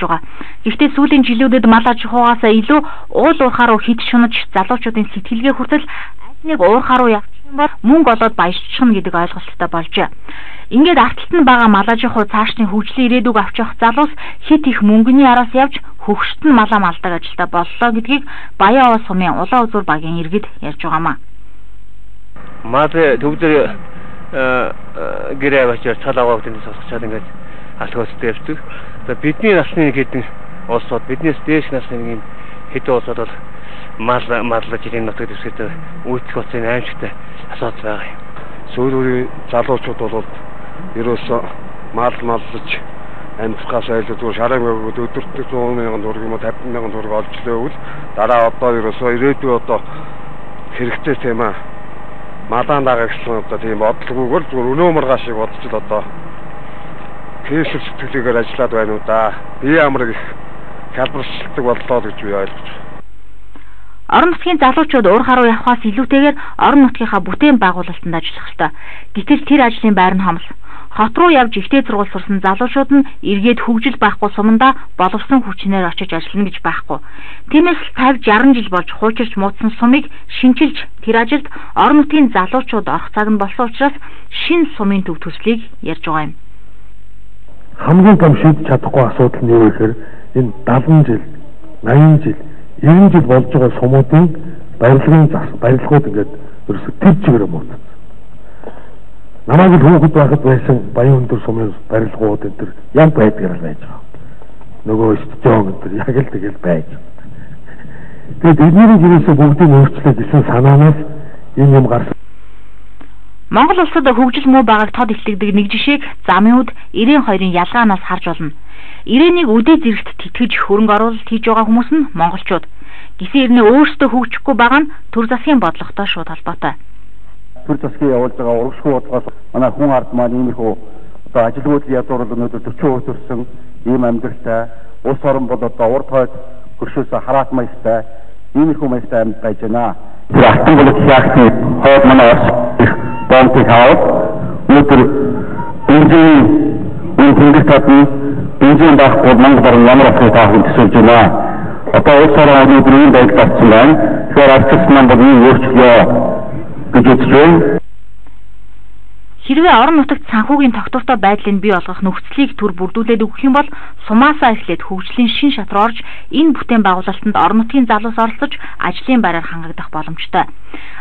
байгаа. Гэхдээ сүүлийн жилүүдэд мал аж ахуйгаас илүү уул уурхай руу хит шунаж залуучуудын сэтгэлгээ хүртэл аль нэг уурхай руу явчих юм бол мөнгө олоод баяжчихна гэдэг ойлголттой болжээ. Ингээд арталт нь байгаа мал аж ахуй цаашдын хөгжлийн ирээдүг авч явах залуус хит их мөнгөний араас явж хөгшт нь малаа малдаг ажилтаа боллоо гэдгийг Баян овоо сумын Улаан үзүүр багийн иргэд ярьж байгаамаа. Мал төвдөр гэрээ аваачаар цал аваа гэдэг сонсгочаад ингээд алхаастай явдаг. За бидний насны нэг хэдэн улсууд, биднээс дээш насны нэг юм хэдэн улсууд бол мал маллаж энэ нутаг дэвсгэрт үйлдэх болсон аимшигтай асуудал байгаа юм. Сүүл үеийн залуучууд бол ерөөсөө мал маллаж амьдрахаас айлуу зүгээр шараа мөнгө өдөрт 100 мянган төгрөг юм уу 50 мянган төгрөг олж лээвэл дараа одоо ерөөсөө ирээдүй одоо хэрэгтэй тийм аа. Малаан дагагчлан одоо тийм бодлогоогоор зүгээр өнөө маргааш шиг бодож л одоо кейсэл сэтгэлгээгээр ажиллаад байна уу да. Бие амар их хялбаршилдаг боллоо гэж би ойлгож байна. Орон нутгийн залуучууд уурхай руу явхаас илүүтэйгээр орон нутгийнхаа бүтээн байгуулалтанд ажиллах ёстой. Гэтэл тэр ажлын байр нь хомс. Хот руу явж ихтэй сургууль сурсан залуучууд нь эргээд хөгжил байхгүй сумандаа боловсон хүчнээр очиж ажиллана гэж байхгүй. Тиймээс л 50 60 жил болж хуучирч муудсан сумыг шинчилж тэр ажилд орон нутгийн залуучууд орох цаг нь болсон учраас шинэ сумын төв төслийг ярьж байгаа юм. Хамгийн том шийдэж чадахгүй асуудал нь юу вэ гэхээр энэ 70 жил, 80 жил, 90 жил болж байгаа сумуудын барилгын зас, барилгууд ингээд ерөөсөө тэр чигээр муудсан. Намайг л хүүхэд байхад байсан Баян өндөр сумын барилгууд энэ төр яг байдгаар л байж байгаа. Нөгөө стадион энэ төр яг л тэгэл байж. Тэгээд эднэрийг ерөөсөө бүгдийг өөрчлөө гэсэн санаанаас энэ юм гарсан. Монгол улсад хөгжил муу байгааг тод илтгэдэг нэг жишээг замын үд 92-ын ялгаанаас харж болно. 91-ийг үдээ зэрэгт тэтгэж хөрөнгө оруулалт хийж байгаа хүмүүс нь монголчууд. Гисэн ирнэ өөрсдөө хөгжихгүй байгаа нь төр засгийн бодлоготой шууд холбоотой. Төр засгийн явуулж байгаа урагшгүй бодлогоос манай хүн ард маань иймэрхүү одоо ажилгүйдэл ядуурлал өнөөдөр 40% төрсөн ийм амьдралтай улс орон бол одоо урд хойд хөршөөс хараат маягтай иймэрхүү маягтай амьд байж байна. Тэр алтан бүлэг шахтны хойд манай орс их бомтыг аваад өнөөдөр бензин энэ тэнгэр татна бензин байхгүй Монгол орн ямар болохыг та бүхэн төсөөлж байна. Одоо улс орон өнөөдөр ийм байдалд орсон байна. Тэгэхээр ардчилсан маань бол ийм өөрчлөё гэж үзэж байна. Хэрвээ орон нутагт санхүүгийн тогтвортой байдлыг бий болгох нөхцөлийг төр бүрдүүлээд өгөх юм бол сумаасаа эхлээд хөгжлийн шин шат руу орж энэ бүтээн байгуулалтанд орон нутгийн залуус оролцож ажлын байраар хангагдах боломжтой.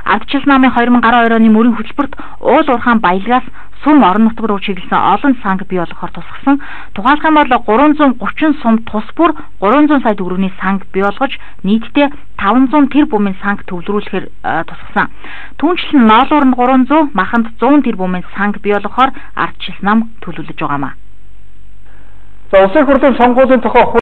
Ардчилсан намын 2012 оны мөрийн хөтөлбөрт уул уурхайн баялагаас сум орон нутг руу чиглэсэн олон санг бий болгохоор тусгасан. Тухайлах юм бол 330 сум тус бүр 300 сая төгрөгийн санг бий болгож нийтдээ 500 тэрбумын санг төвлөрүүлэхээр тусгасан. Түүнчлэн ноолуур нь 300, маханд 100 тэрбумын санг бий болгохоор ардчилсан нам төлөвлөж байгаамаа. За улсын хурлын сонгуулийн тухай